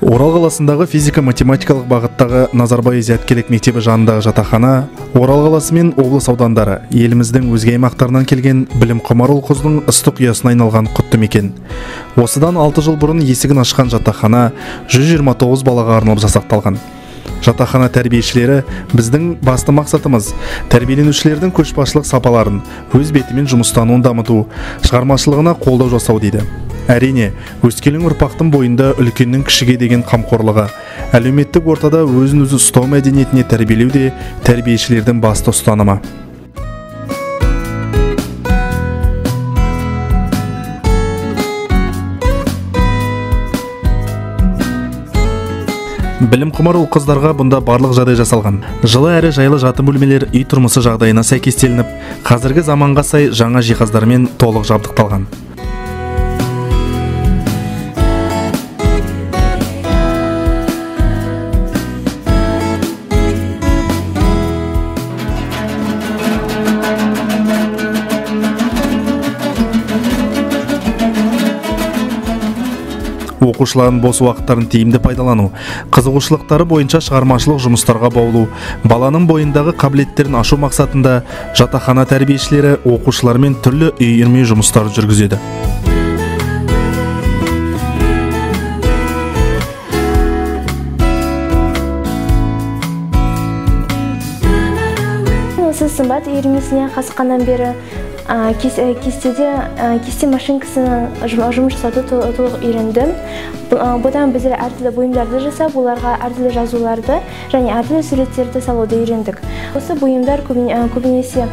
Орал қаласындағы физика-математикалық бағыттағы Назарбаев зияткерлік мектебі жанындағы жатақхана Орал қаласы мен облыс аудандары, еліміздің өзге аймақтарынан келген білімқұмар ұл-қыздың ыстық ұясына айналған құтты мекен. Осыдан 6 жыл бұрын есігін ашқан жатақхана 129 балаға арналып жасақталған. Жатақхана тәрбиешілері біздің басты мақсатымыз тәрбиеленушілердің көшбасшылық сапаларын, өз бетімен жұмыстануын дамыту, шығармашылығына қолдау жасау дейді. Әрине, өскелең ұрпақтың бойында үлкеннің кішіге деген қамқорлығы, әлеуметтік ортада өзін-өзі ұстау мәдениетіне тәрбиелеу де тәрбиешілердің басты ұстанымы. Білімқұмар ұл-қыздарға бұнда барлық жағдай жасалған. Жылы әрі жайлы жатын бөлмелер үй тұрмысы жағдайына сәйкестелініп, қазіргі заманға сай жаңа жиһаздармен толық жабдықталған. Оқушылардың бос уақыттарын тиімді пайдалану, қызығушылықтары бойынша шығармашылық жұмыстарға баулу, баланың бойындағы қабілеттерін ашу мақсатында жатақхана тәрбиешілері оқушылармен түрлі үйірме жұмыстар жүргізеді. Осы сымбат үйірмесіне қатысқаннан бері кесте машинкасының жұмыс жасауды толық үйрендім. Бұдан біздер әртүрлі бұйымдарды жасап, оларға әртүрлі жазуларды және әртүрлі суреттерді салуды үйрендік. Осы бұйымдар көбінесе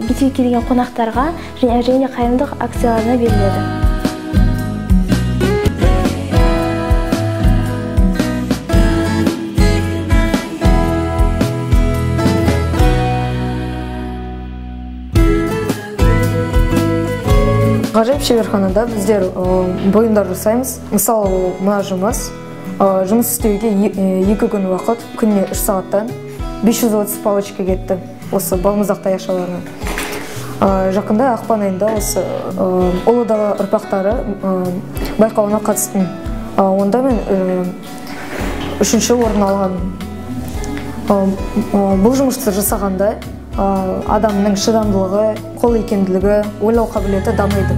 мектепке келген қонақтарға және қайырымдылық акцияларына беріледі. Ғажайып шеберханада біздер бұйымдар жасаймыз. Мысалы, мына жұмыс. Жұмыс істеуге 2 күн уақыт, күніне 3 сағаттан 530 палочка кетті осы балмұздақ таяқшаларына. Жақында ақпан айында осы Ұлы дала ұрпақтары байқауына қатыстым. Онда мен 3-ші орын алғанмын. Бұл жұмысты жасағанда адамның шыдамдылығы, қол икемділігі, ойлау қабілеті дамиды.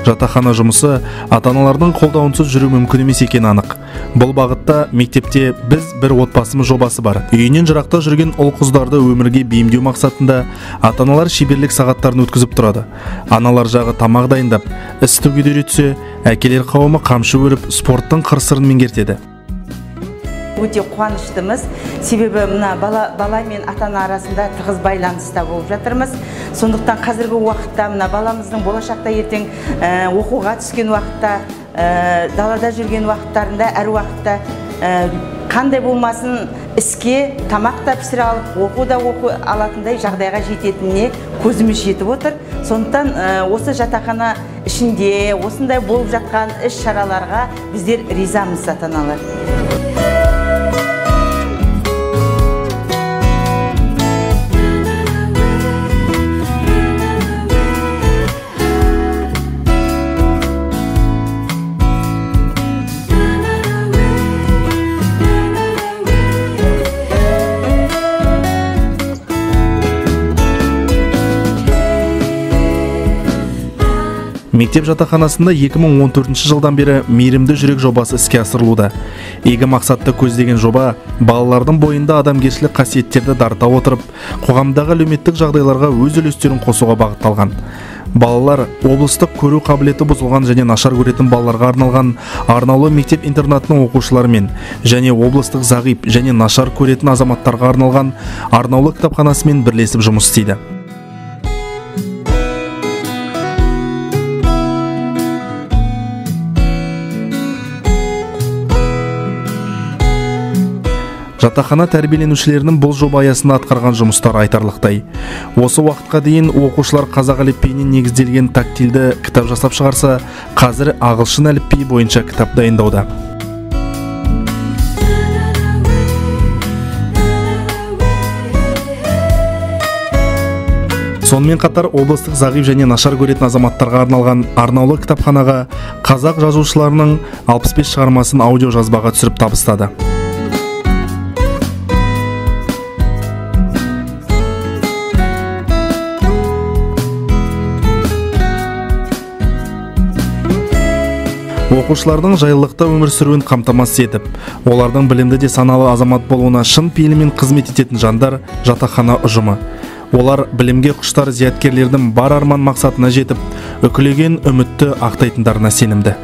Жатақхана жұмысы ата-аналардың қолдауынсыз жүру мүмкін емес екені анық. Бұл бағытта мектепте біз бір отбасымыз жобасы бар. Үйінен жырақта жүрген ұл-қыздарды өмірге бейімдеу мақсатында ата-аналар шеберлік сағаттарын өткізіп тұрады. Аналар жағы тамақ дайындап, іс тігуді үйретсе, әкелер қауымы қамшы өріп, спорттың қыр-сырын меңгертеді. Өте қуаныштымыз, себебі мына бала мен ата-ана арасында тығыз байланыста болып жатырмыз. Сондықтан қазіргі уақытта мына баламыздың болашақта ертең оқуға түскен уақытта, далада жүрген уақыттарында әр уақытта қандай болмасын іске тамақ та пісіре алып, оқу да оқу алатындай жағдайға жететініне көзіміз жетіп отыр. Сондықтан осы жатақхана ішінде осындай болып жатқан іс-шараларға біздер ризамыз, ата-аналар. Мектеп жатақханасында 2014 жылдан бері Мейірімді жүрек жобасы іске асырылуда. Игі мақсатты көздеген жоба балалардың бойында адамгершілік қасиеттерді дарыта отырып, қоғамдағы әлеуметтік жағдайларға өз үлестерін қосуға бағытталған. Балалар облыстық көру қабілеті бұзылған және нашар көретін балаларға арналған арнаулы мектеп-интернатының оқушыларымен және облыстық зағип және нашар көретін азаматтарға арналған арнаулы кітапханасымен бірлесіп жұмыс істейді. Жатақхана тәрбиеленушілерінің бұл жоба аясында атқарған жұмыстары айтарлықтай. Осы уақытқа дейін оқушылар қазақ әліпбиіне негізделген тактильді кітап жасап шығарса, қазір ағылшын әліпбиі бойынша кітап дайындауда. Сонымен қатар облыстық зағип және нашар көретін азаматтарға арналған арнаулы кітапханаға қазақ жазушыларының 65 шығармасын аудио жазбаға түсіріп табыстады. Оқушылардың жайлылықта өмір сүруін қамтамасыз етіп, олардың білімді де саналы азамат болуына шын пейілімен қызмет ететін жандар жатақхана ұжымы. Олар білімге құштар зияткерлердің бар арман мақсатына жетіп, үкілеген үмітті ақтайтындарына сенімді.